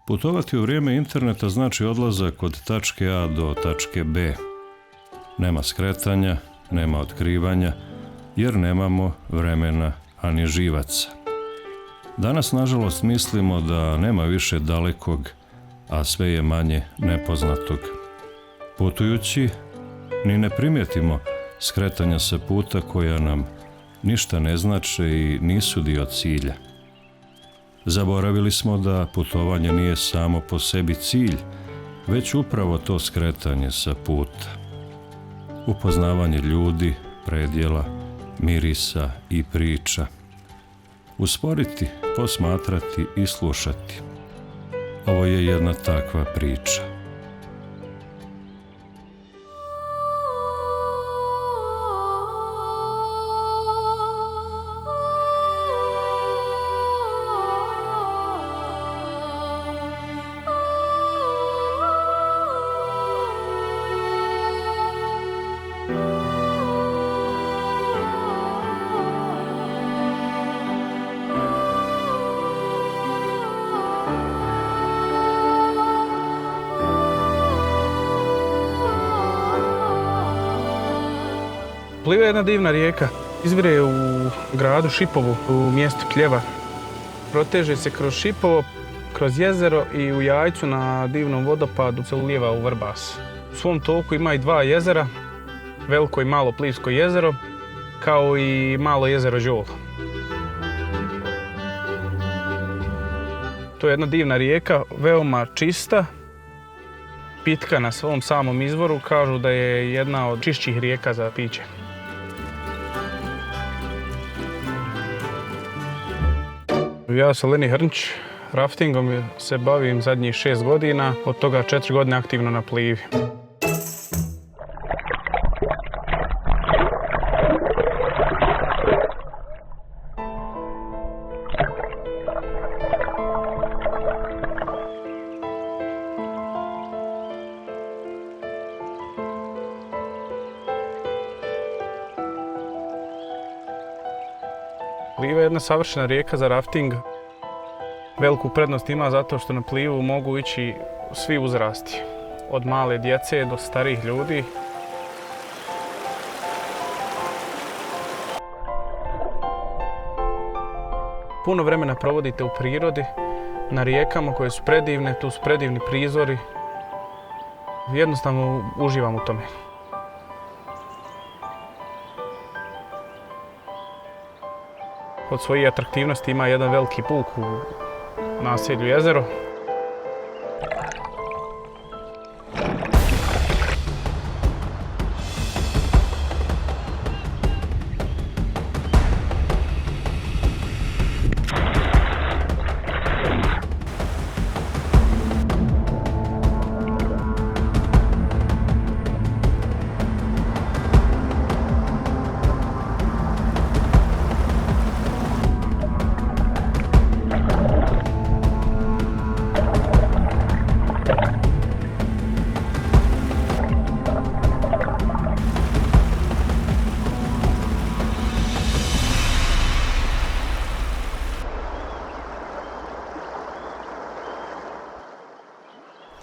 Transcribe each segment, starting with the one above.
Putovati u vrijeme interneta znači odlazak od tačke A do tačke B. Nema skretanja, nema otkrivanja, jer nemamo vremena ani živaca. Danas, nažalost, mislimo da nema više dalekog, a sve je manje nepoznatog. Putujući, ni ne primijetimo skretanja sa puta koja nam ništa ne znače i nisu dio cilja. Zaboravili smo da putovanje nije samo po sebi cilj, već upravo to skretanje sa puta. Upoznavanje ljudi, predjela, mirisa i priča. Usporiti, posmatrati i slušati. Ovo je jedna takva priča. Pliva je jedna divna rijeka. Izvire u gradu Šipovu, u mjestu Pljeva. Proteže se kroz Šipovo, kroz jezero i u Jajcu na divnom vodopadu se ulijeva u Vrbas. U svom toku ima i dva jezera, veliko i malo Plivsko jezero, kao i malo jezero Žol. To je jedna divna rijeka, veoma čista, pitka na svom samom izvoru. Kažu da je jedna od čišćih rijeka za piće. Ja sam Leni Hrnč, raftingom se bavim zadnjih 6 godina, od toga 4 godine aktivno na plivi. Pliva je jedna savršena rijeka za rafting. Veliku prednost ima zato što na plivu mogu ići svi uzrasti, od male djece do starih ljudi. Puno vremena provodite u prirodi, na rijekama koje su predivne, tu su predivni prizori. Jednostavno uživam u tome. Od svojih atraktivnosti ima jedan veliki puk u naselju Jezero.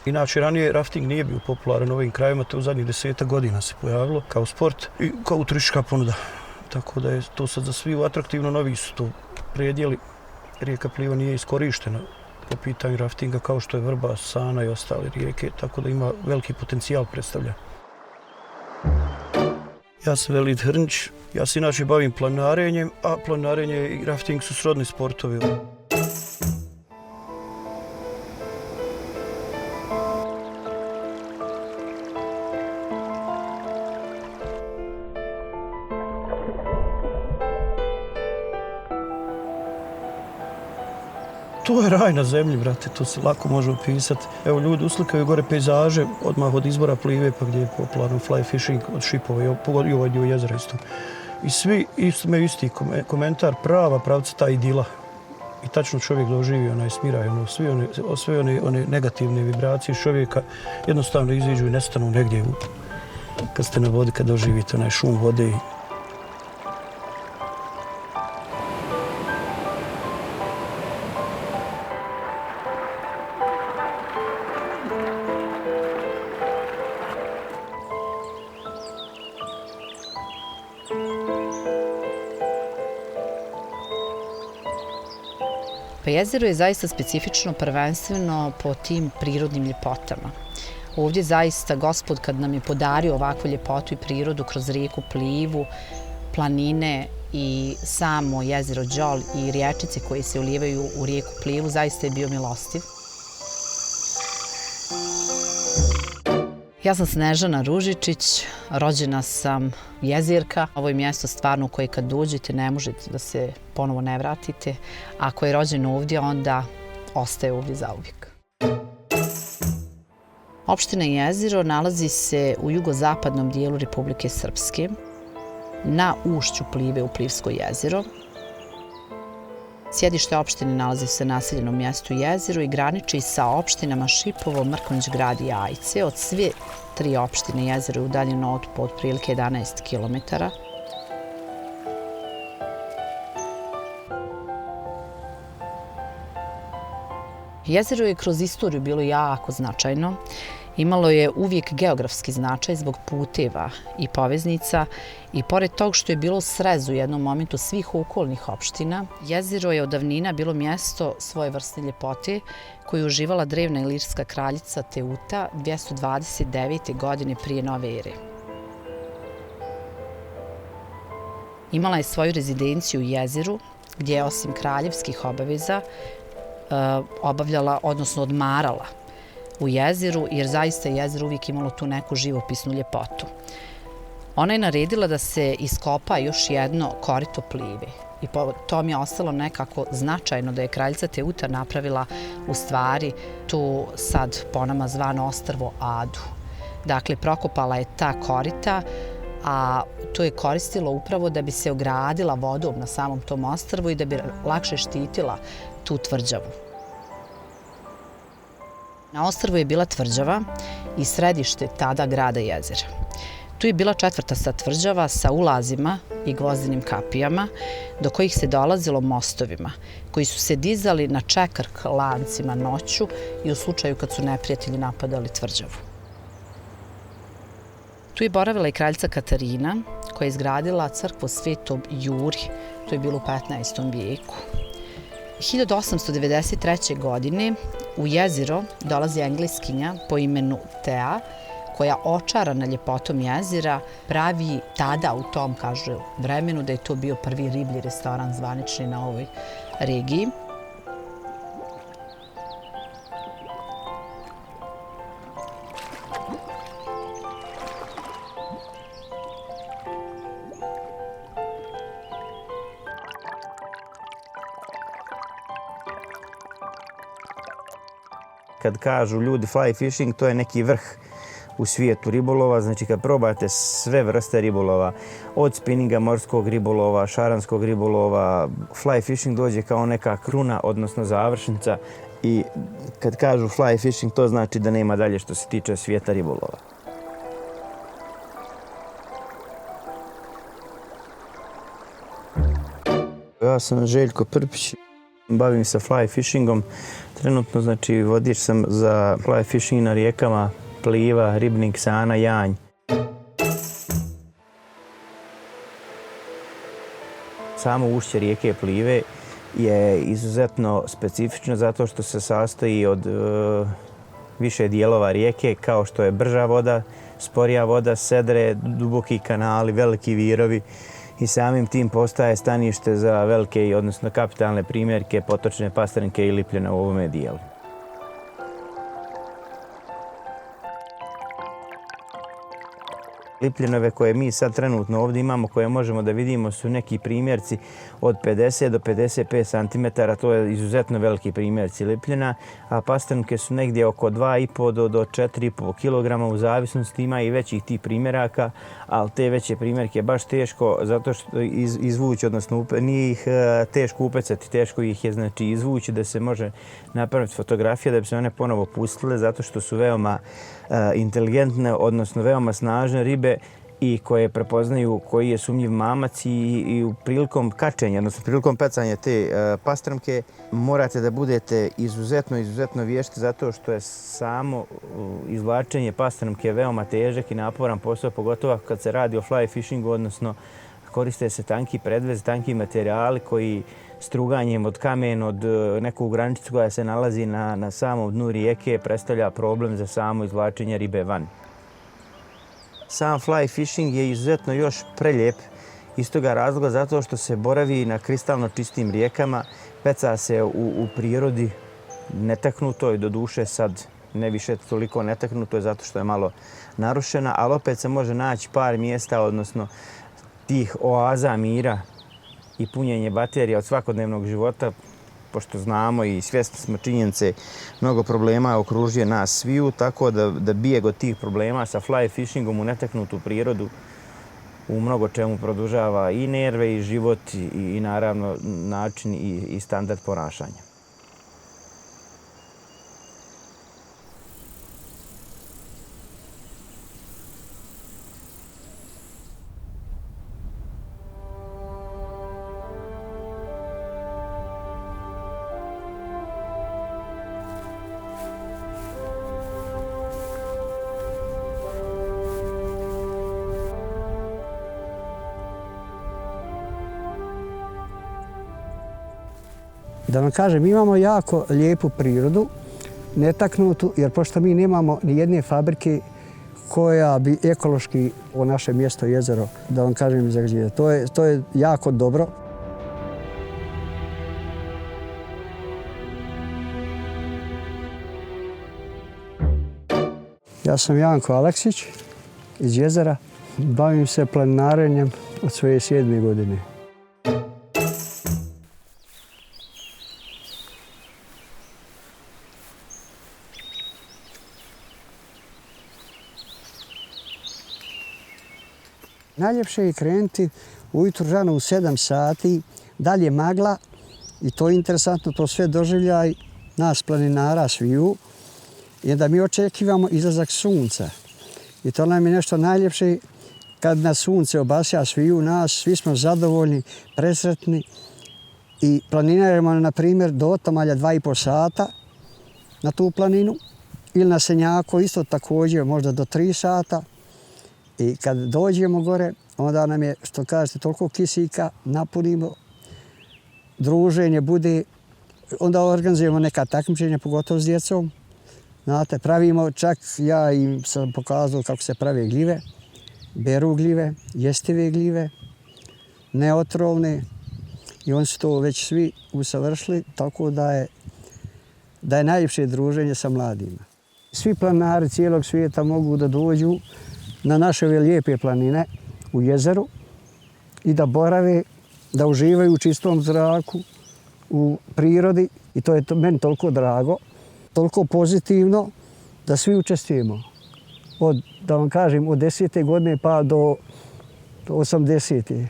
Inače, ranije rafting nije bio popularan u ovim krajevima, to u zadnjih 10 godina se pojavilo kao sport i kao turistička ponuda. Tako da je to sad za sviju atraktivno, novi su to predjeli. Rijeka Pliva nije iskorištena po pitanju raftinga kao što je Vrbas, Sana i ostale rijeke, tako da ima veliki potencijal predstavlja. Ja sam Velid Hrnč, ja se inače bavim planinarenjem, a planinarenje i rafting su srodni sportovi. To je raj na zemlji, brate, to se lako može opisati. Evo, ljudi uslikaju gore pejzaže odmah od izvora Plive, pa gdje je popularno fly fishing od Šipova i ovaj dio jezera isto. I svi imaju isti komentar, prava pravca ta idila. I tačno čovjek doživi onaj smiraj, sve one negativne vibracije čovjeka jednostavno iziđu i nestanu negdje kad ste na vodi, kad doživite onaj šum vode. Pa jezero je zaista specifično prvenstveno po tim prirodnim ljepotama. Ovdje zaista Gospod kad nam je podario ovakvu ljepotu i prirodu kroz rijeku Plivu, planine i samo jezero Đol i riječice koje se ulijevaju u rijeku Plivu, zaista je bio milostiv. Ja sam Snežana Ružičić, rođena sam jezirka. Ovo je mjesto stvarno u koje kad dođete ne možete da se ponovo ne vratite. Ako je rođen ovdje, onda ostaje ovdje zauvijek. Opština Jezero nalazi se u jugozapadnom dijelu Republike Srpske, na ušću Plive u Plivsko jezero. Sjedište opštine nalazi se u naseljenom mjestu Jezero i graniči sa opštinama Šipovo, Mrkonjić Grad i Ajce. Od sve 3 opštine Jezero je udaljeno od otprilike 11 km. Jezero je kroz istoriju bilo jako značajno. Imalo je uvijek geografski značaj zbog puteva i poveznica i pored tog što je bilo u srezu u jednom momentu svih okolnih opština, jezero je od davnina bilo mjesto svojevrsne ljepote koju je uživala drevna ilirska kraljica Teuta 229. godine prije nove ere. Imala je svoju rezidenciju u jezeru gdje je osim kraljevskih obaveza obavljala, odnosno odmarala u jezeru, jer zaista je jezero uvijek imalo tu neku živopisnu ljepotu. Ona je naredila da se iskopa još jedno korito Plive i po tom je ostalo nekako značajno da je kraljica Teuta napravila u stvari tu sad po nama zvano ostrvo Adu. Dakle, prokopala je ta korita, a to je koristilo upravo da bi se ogradila vodom na samom tom ostrvu i da bi lakše štitila tu tvrđavu. Na ostrvu je bila tvrđava i središte tada grada Jezera. Tu je bila četvrtasta tvrđava sa ulazima i gvozdenim kapijama do kojih se dolazilo mostovima koji su se dizali na čekrk lancima noću i u slučaju kad su neprijatelji napadali tvrđavu. Tu je boravila i kraljica Katarina koja je izgradila crkvu Svetom Juri, to je bilo u 15. vijeku. 1893. godine u jezero dolazi engleskinja po imenu Tea, koja očarana ljepotom jezera pravi tada u tom, kažu, vremenu da je to bio prvi riblji restoran zvanični na ovoj regiji. Kad kažu ljudi fly fishing, to je neki vrh u svijetu ribolova. Znači kad probate sve vrste ribolova, od spinninga, morskog ribolova, šaranskog ribolova, fly fishing dođe kao neka kruna, odnosno završnica. I kad kažu fly fishing, to znači da nema dalje što se tiče svijeta ribolova. Ja sam Željko Prpić. Bavim se fly fishingom. Trenutno, znači, vodič sam za fly fishing na rijekama Pliva, Ribnik, Sana, Janj. Samo ušće rijeke Plive je izuzetno specifično zato što se sastoji od više dijelova rijeke, kao što je brža voda, sporija voda, sedre, duboki kanali, veliki virovi. I samim tim postaje stanište za velike, odnosno kapitalne primjerke, potočne pastrnke i lipljena u ovome dijelu. Lipljenove koje mi sad trenutno ovdje imamo, koje možemo da vidimo, su neki primjerci od 50 do 55 cm, to je izuzetno veliki primjerci lipljena, a pastrnke su negdje oko 2,5 do 4,5 kg, u zavisnosti ima i većih tih primjeraka, ali te veće primjerke je baš teško zato što izvući, odnosno nije ih teško upecati, teško ih je znači izvući da se može napraviti fotografija da bi se one ponovo pustile zato što su veoma inteligentne, odnosno veoma snažne ribe i koje prepoznaju koji je sumnjiv mamac i u prilikom kačenja, odnosno prilikom pecanja te pastrmke morate da budete izuzetno vješti zato što je samo izvlačenje pastrmke veoma težak i naporan posao, pogotovo kad se radi o fly fishingu, odnosno koriste se tanki predvez, tanki materijali koji struganjem od kamen, od neku granicu koja se nalazi na samom dnu rijeke predstavlja problem za samo izvlačenje ribe van. Sam fly fishing je izuzetno još prelijep iz toga razloga zato što se boravi na kristalno čistim rijekama, peca se u prirodi netaknutoj, doduše sad ne više toliko netaknuto je zato što je malo narušena, ali opet se može naći par mjesta, odnosno tih oaza mira i punjenje baterija od svakodnevnog života, pošto znamo i svjesni smo činjenice, mnogo problema okružuje nas sviju, tako da bijeg od tih problema sa fly fishingom u netaknutu prirodu u mnogo čemu produžava i nerve i život i naravno način i standard ponašanja. Da vam kažem, imamo jako lijepu prirodu, netaknutu, jer pošto mi nemamo ni jedne fabrike koja bi ekološki u naše mjesto jezero, da vam kažem, zagađivala. To je jako dobro. Ja sam Janko Aleksić iz jezera. Bavim se planinarenjem od svoje 7. godine. Najljepše je krenuti ujutru rano u 7 sati, dalje magla i to je interesantno, to sve doživljaj nas planinara sviju. I onda mi očekivamo izlazak sunca. I to nam je nešto najljepše kad nas sunce obasja sviju nas, svi smo zadovoljni, presretni i planinarimo, na primjer, do Otomalja 2,5 sata na tu planinu ili na Senjaku isto također možda do 3 sata. I kad dođemo gore, onda nam je, što kažete, toliko kisika, napunimo, druženje bude, onda organizujemo neka takmičenja, pogotovo s djecom. Znate, pravimo, čak ja im sam pokazao kako se prave gljive, beru gljive, jestive gljive, neotrovne i oni su to već svi usavršili, tako da je najljepše druženje sa mladima. Svi planinari cijelog svijeta mogu da dođu na naše ove lijepe planine u jezeru i da borave, da uživaju u čistom zraku, u prirodi i to je meni toliko drago, toliko pozitivno da svi učestvujemo. Da vam kažem, od 10. godine pa do 80.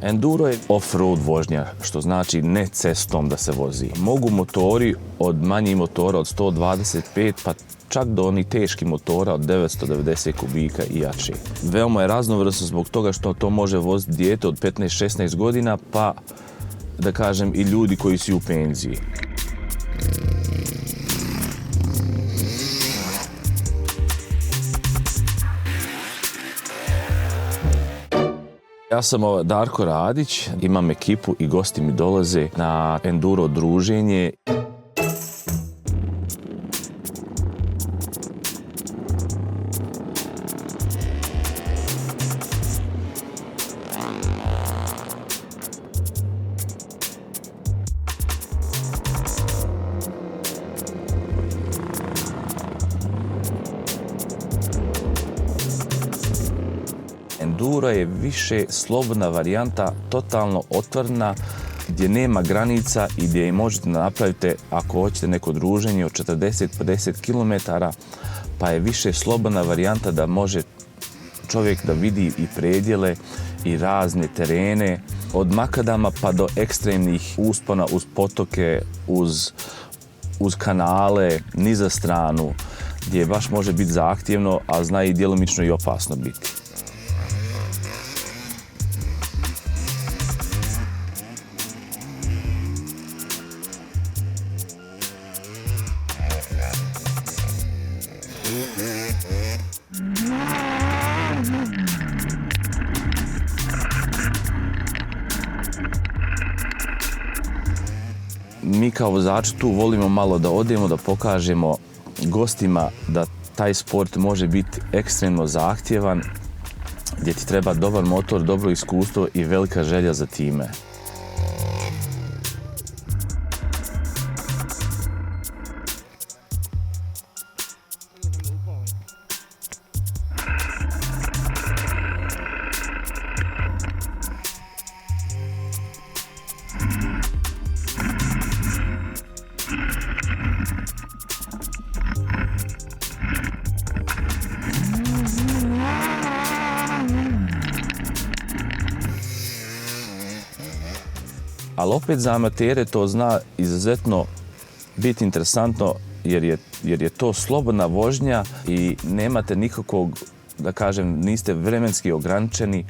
Enduro je off-road vožnja, što znači ne cestom da se vozi. Mogu motori od manjih motora od 125 pa čak do onih teških motora od 990 kubika i jače. Veoma je raznovrsno zbog toga što to može voziti dijete od 15-16 godina pa da kažem i ljudi koji su u penziji. Ja sam Darko Radić, imam ekipu i gosti mi dolaze na enduro druženje. Enduro je više slobodna varijanta, totalno otvorena, gdje nema granica i gdje i možete napraviti, ako hoćete neko druženje od 40-50 km, pa je više slobodna varijanta da može čovjek da vidi i predjele i razne terene, od makadama pa do ekstremnih uspona uz potoke, uz kanale, niza stranu, gdje baš može biti zahtjevno, a zna i djelomično i opasno biti. Mi kao vozači tu volimo malo da odemo, da pokažemo gostima da taj sport može biti ekstremno zahtjevan, gdje ti treba dobar motor, dobro iskustvo i velika želja za time. Ali opet za amatere to zna izuzetno biti interesantno jer je to slobodna vožnja i nemate nikakvog, da kažem, niste vremenski ograničeni,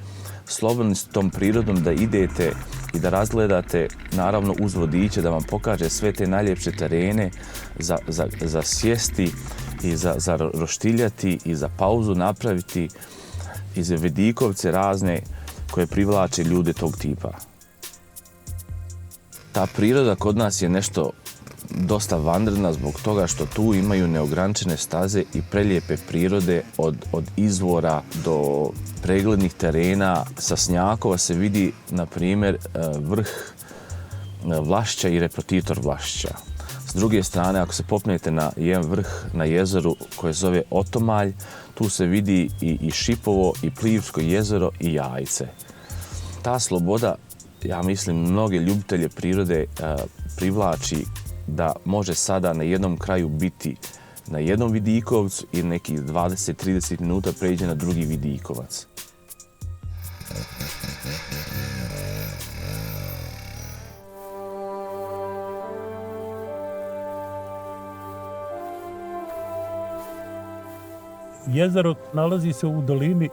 slobodni s tom prirodom da idete i da razgledate, naravno uz vodiče, da vam pokaže sve te najljepše terene za sjesti i za roštiljati i za pauzu napraviti i za vidikovce razne koje privlače ljude tog tipa. Ta priroda kod nas je nešto dosta vanredna zbog toga što tu imaju neograničene staze i prelijepe prirode od izvora do preglednih terena. Sa Snjakova se vidi, na primjer, vrh Vlašća i repetitor Vlašća. S druge strane, ako se popnete na jedan vrh na jezeru koje zove Otomalj, tu se vidi i Šipovo, i Plivsko jezero i Jajce. Ta sloboda, ja mislim, mnoge ljubitelje prirode privlači da može sada na jednom kraju biti na jednom vidikovcu i nekih 20-30 minuta pređe na drugi vidikovac. Jezero nalazi se u dolini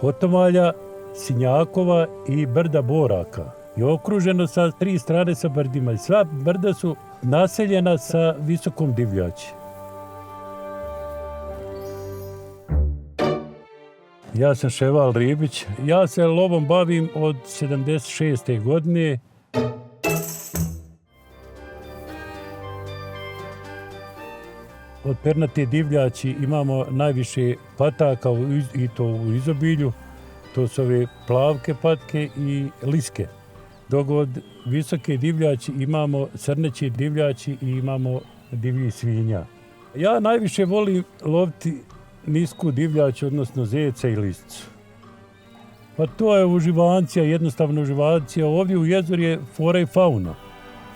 Otomalja, Sinjakova i brda Boraka. Je okruženo sa 3 strane sa brdima i sva brda su naseljena sa visokom divljači. Ja sam Ševal Ribić. Ja se lovom bavim od 76. godine. Od pernate divljači imamo najviše pataka i to u izobilju. To su ove plavke patke i liske. Dok od visoke divljači imamo crneće divljači i imamo divlji svinja. Ja najviše volim loviti nisku divljać, odnosno zeca i liscu. Pa to je uživancija, jednostavno uživancija. Ovdje u jezeru je flora i fauna.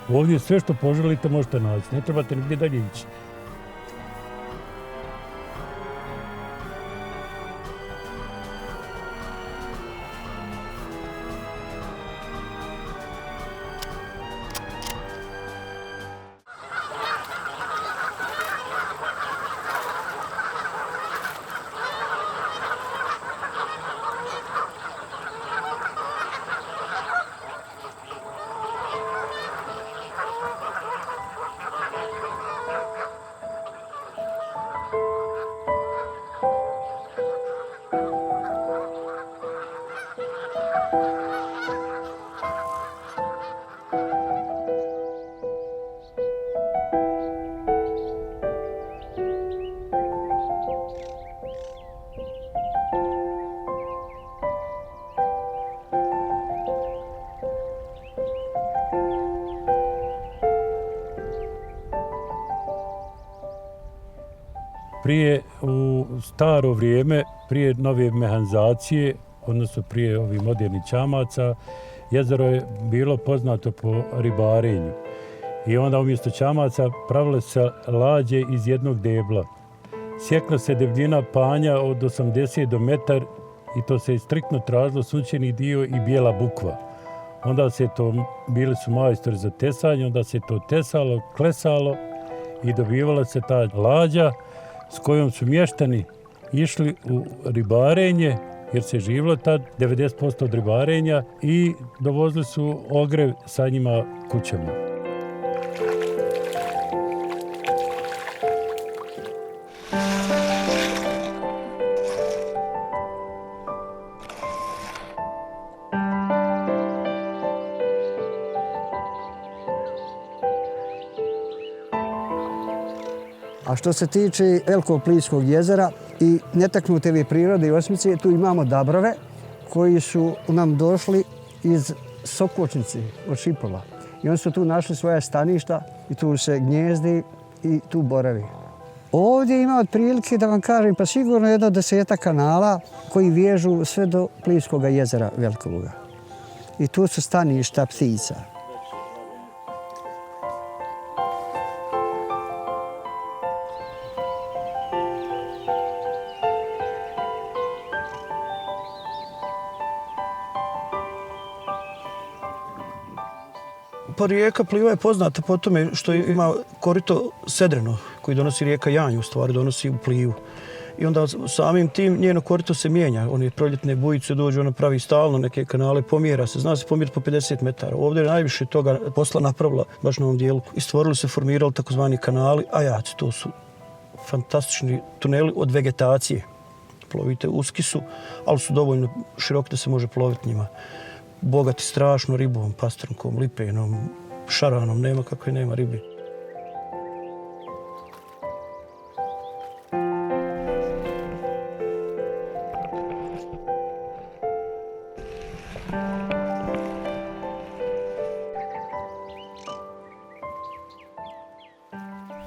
Ovdje sve što poželite možete naći, ne trebate nigdje dalje ići. Prije, u staro vrijeme, prije nove mehanizacije, odnosno prije ovih modernih čamaca, jezero je bilo poznato po ribarenju. I onda umjesto čamaca pravile se lađe iz jednog debla. Sjekla se debljina panja od 80 do metar i to se striktno tražilo sunčani dio i bijela bukva. Onda bili su majstori za tesanje, onda se to tesalo, klesalo i dobivala se ta lađa s kojom su mještani išli u ribarenje, jer se živjelo tad 90% od ribarenja i dovozili su ogrev sa njima kućama. A što se tiče Velikog Plinskog jezera i netaknute prirode i osmice, tu imamo dabrove koji su nam došli iz Sokočnice od Šipova. I oni su tu našli svoja staništa i tu se gnjezdi i tu boravi. Ovdje ima otprilike, da vam kažem, pa sigurno 10 kanala koji vežu sve do Plinskog jezera Velikoga. I tu su staništa ptica. Pa rijeka Pliva je poznata po tome što ima korito sedreno koji donosi rijeka Janj, u stvari donosi u Plivu. I onda samim tim njeno korito se mijenja. One proljetne bujice dođu, ona pravi stalno neke kanale, pomjera se. Zna se pomjeriti po 50 metara. Ovdje je najviše toga posla napravila baš na ovom dijelu. I stvorili se, formirali takozvani kanali, ajaci. To su fantastični tuneli od vegetacije. Plovite, uski su, ali su dovoljno široki da se može ploviti njima. Bogati strašno ribom, pastrnkom, lipenom, šaranom, nema kakve nema ribe.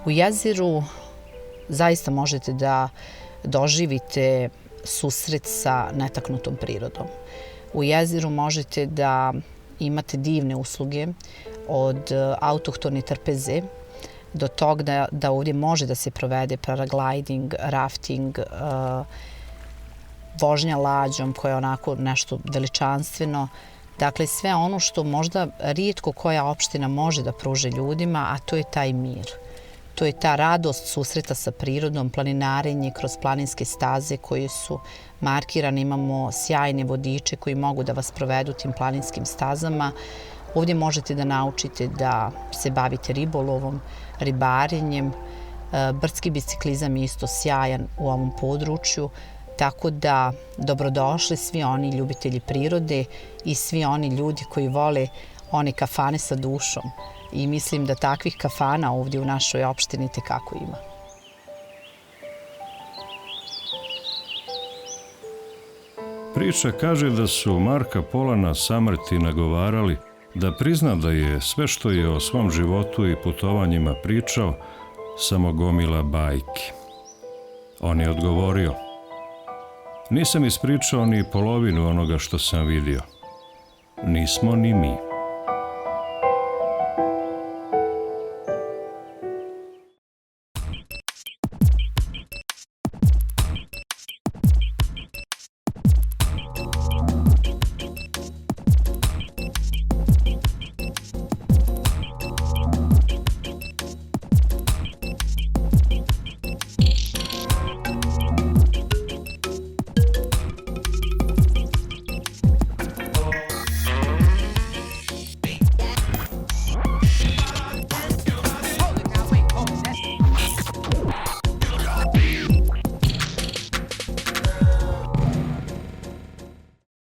U jezeru zaista možete da doživite susret sa netaknutom prirodom. U jezeru možete da imate divne usluge od autohtone trpeze do toga da ovdje može da se provede paragliding, rafting, vožnja lađom koja je onako nešto veličanstveno. Dakle, sve ono što možda rijetko koja opština može da pruži ljudima, a to je taj mir. To je ta radost susreta sa prirodom, planinarenje kroz planinske staze koje su markirane. Imamo sjajne vodiče koji mogu da vas provedu tim planinskim stazama. Ovdje možete da naučite da se bavite ribolovom, ribarenjem. Brdski biciklizam je isto sjajan u ovom području. Tako da dobrodošli svi oni ljubitelji prirode i svi oni ljudi koji vole one kafane sa dušom. I mislim da takvih kafana ovdje u našoj opštini tekako ima. Priča kaže da su Marka Polana samrti nagovarali da prizna da je sve što je o svom životu i putovanjima pričao samo gomila bajki. On je odgovorio: nisam ispričao ni polovinu onoga što sam vidio. Nismo ni mi.